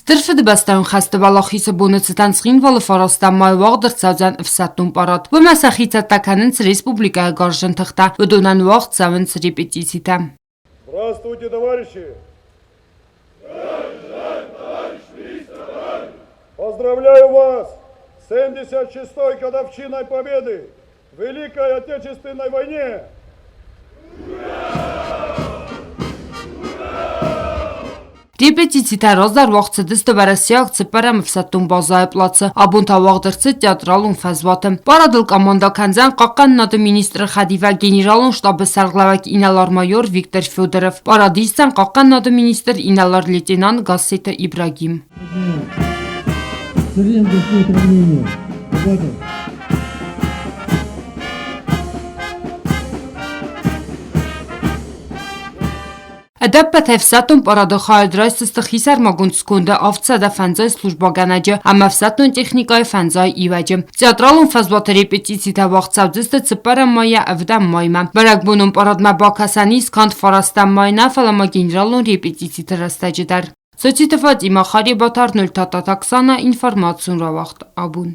Стыр Фыдыбӕстӕйон хӕсты Уӕлахизы боны цытӕн Цхинвалы фарастӕм май уагъд ӕрцӕудзӕн ӕфсӕддон парад. Уымӕ сӕхи цӕттӕ кӕнынц республикӕйы гарзджын тыхтӕ, уыдонӕн уагъд цӕуынц репетицитӕ. Здравствуйте, товарищи! Поздравляю вас с 76-й годовщиной Победы в Великой Отечественной войне! Репетицитӕ раздӕр уагъд цыдысты уӕрӕсейаг цыппӕрӕм ӕфсӕддон базӕйы плацы, абон та уагъд ӕрцыд театралон фӕзуаты. Парадыл командӕ кӕндзӕн хъахъхъӕнынады министры хӕдивӕг генералон штабы сӕргълӕууӕг инӕлар-майор Виктор Федоров. Парад исдзӕн хъахъхъӕнынады министр инӕлар-лейтенант Гассеты Ибрагим. Ӕдӕппӕт ӕфсӕддон парады хайад райсдзысты хисӕрмагонд сконды 750 службӕгӕнӕджы ӕмӕ ӕфсӕддон техникӕйы фӕндзай ивӕджы. Театралон фӕзуаты репетицитӕ уагъд цӕудзысты цыппӕрӕм майӕ ӕвдӕм маймӕ. Бӕрӕгбонон парадмӕ бакӕсӕн ис канд фарастӕм май нӕ, фӕлӕ ма генералон репетициты рӕстӕджы дӕр. Социты Фатимӕ, Харебаты Арнольд, Татат Оксана, информацион рауагъд абон.